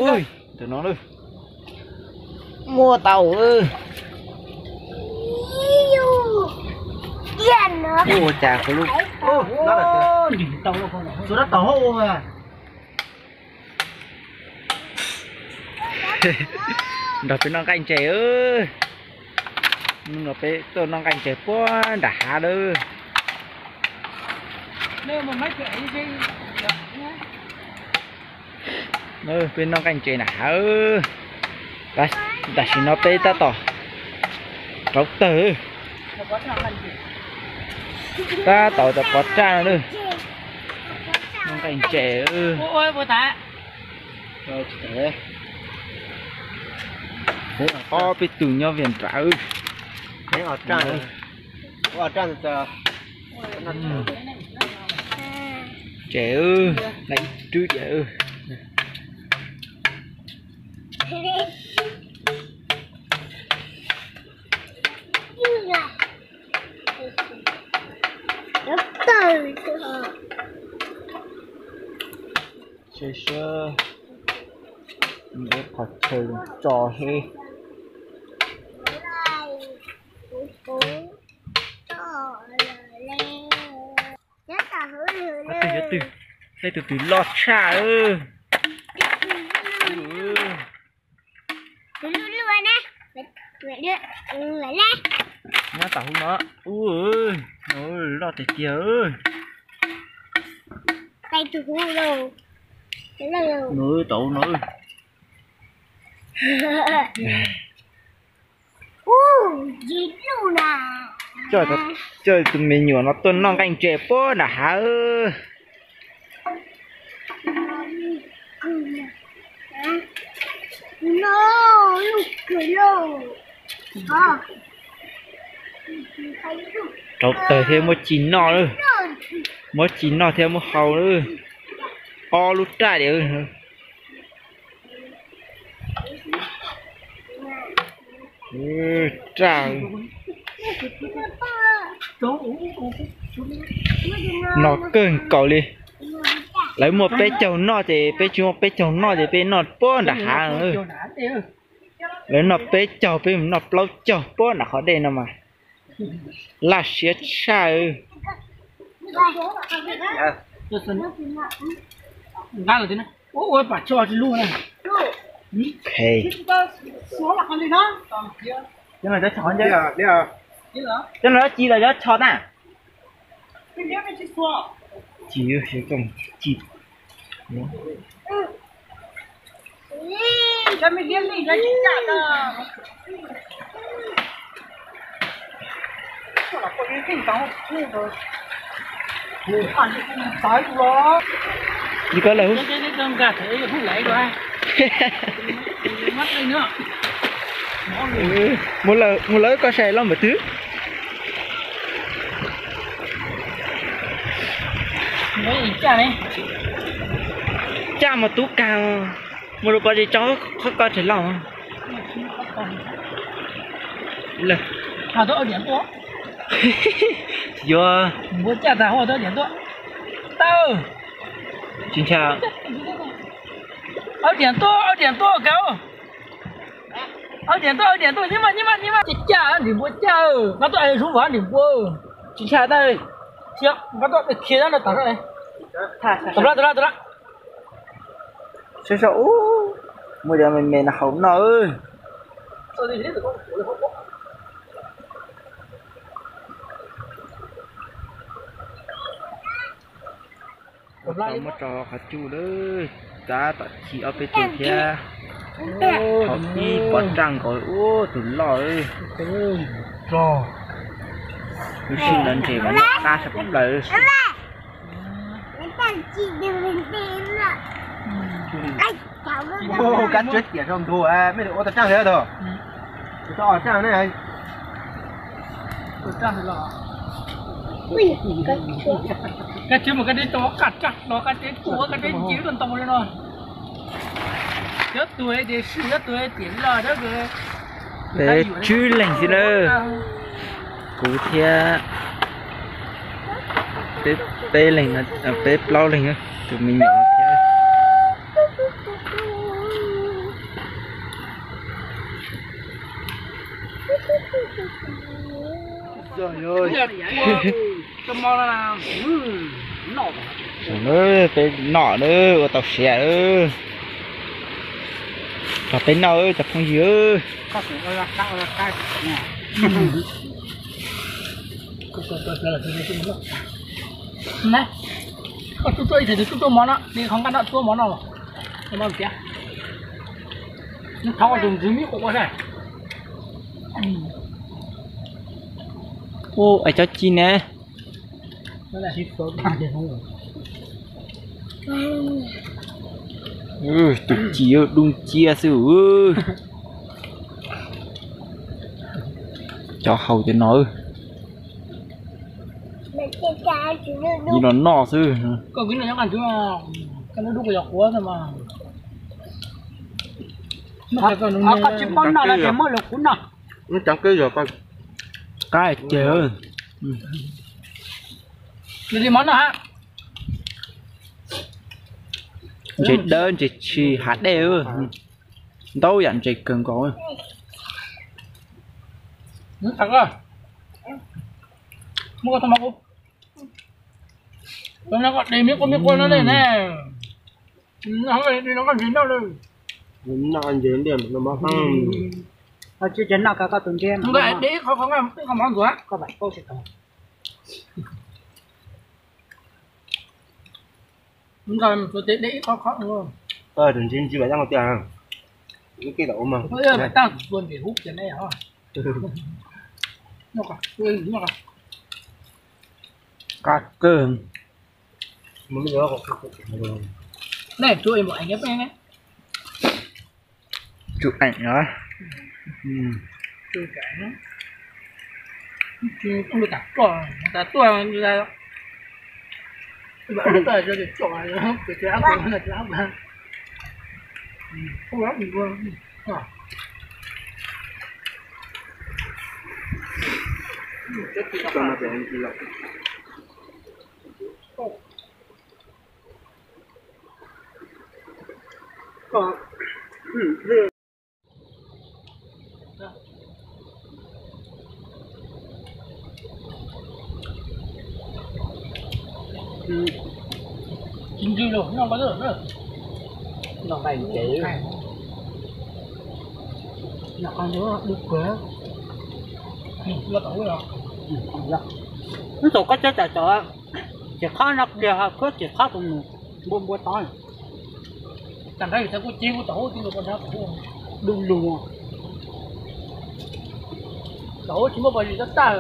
Ui, muab tau. Ua cas kuv lub nrog peb noj nqaij ntses. Hnub no peb tuaj noj nqaij ntses puag nram hav lawm. Peb noj nqaij ntses nram hav. Tam sim no peb tab tom rauv taws, tab tom pov tsaj no. Noj nqaij ntses. Ob peb tug nyob Vias Nram. Tses, na ib rwb diam. Seb seb, qhov chaw tso he. Tej tus twg loj tshaj. Nyob tom hauv no. Ub, loj tiag tiag. Tom hauv no. Coj tus me nyuam no tuaj noj nqaij ntses puag nram hav. Rauv taws thiab muab ci noj lawm. Muab ci noj thiab muab hau lawm. Ob lub raj diam. Raj no kawg nkaus li. Lawv muaj peb caug noj ces peb tsis muaj peb caug noj ces peb noj puag nram hav. Lawv noj peb caug peb mus noj plaub caug puag nram qhov dej no mas laj siab tshaj. Cov no ci los cov tsho na? Ci, ci. Li ko lawm. Mus lawm, koj saib loj npaum twg. Caj mas tub kag, mus rau pov tsis tso qhov ko tseem loj. Yuav tsis ntshai. Tsis ntshai. Saib saib, muaj cov me me no haus noj. Tau muab tso qhov cub lawm, tab tom ci ob peb tug thiab. Thaum ib pov tsaj nkaus ub tus loj. Lub sij hawm ntses mas noj qab sab plaws. Kab tsuab tiam rau ntu, mej ua tau raj li tau. Tau tau tau tau. Kab tsuab mus kab tsuab tau qab raj los kab tsuab tua kab tsuab ncig rau ntoo li no. Cov tuag ces swm, cov tuag tiam loj. Peb tsib leeg xwb na. Kuv thiab peb leeg, peb plaub leeg, tus me nyuam thiab. Peb nom na ua tau siav. Cov peb noj cov phooj ywg. Koj tuaj tuaj ib txhais tus tuaj tuaj mov no, di qhov nqaj no tuaj mov no. Mov tiag. Thov tus ntxwv mib quas ua saib. Ua es cov ci ne. Tus ci dub nciab xwb. Cov haus cov no. Ib los noj xwb. Koj tsis paub noj los ces muab los kuv noj. Qab ces. Ntses dawb ntses tshis hav dej, ntau yam ntses kawg nkaus. Tus ntses ntsis vam yaj tiag, lub kej tau ua mas. Qab kawg. Tsum eem no. Ib tug koj cov cov txiv qhob no kiag ho khuab txiv qhob tus mus npua npua tod. Dub lug. Tsis muaj pos zis tab tag.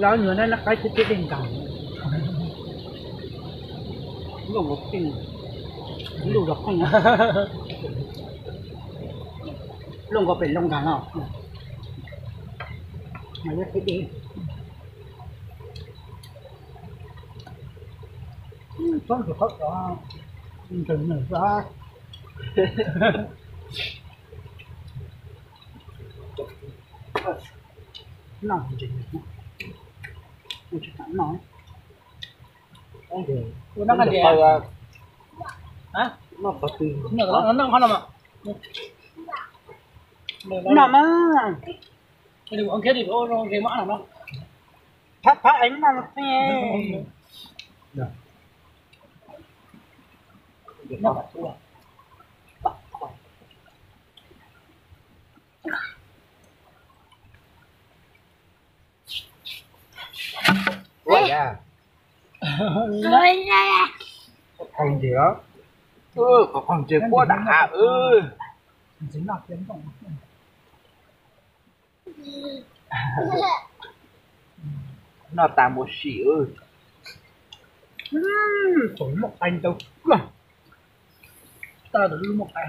Los nyuag na qaib thiab thiab dej nkaus. Luaj nkaus pem, luj zog pheej, luaj nkaus pem loo nkaus no. Mas yog thiab dej. Tsob ntses qhov tod ntsees nws xwb. Noj ntses, ua tsis kam noj. Ua noj qab ntses. Noj qhov no mas. Noj mas. Phab phab es noj. Ua, qhov ntses, qhov ntses quaj dam av. Noj tas mus sim. Tus muaj qai ntau kawg. Tab tus lub muaj qai.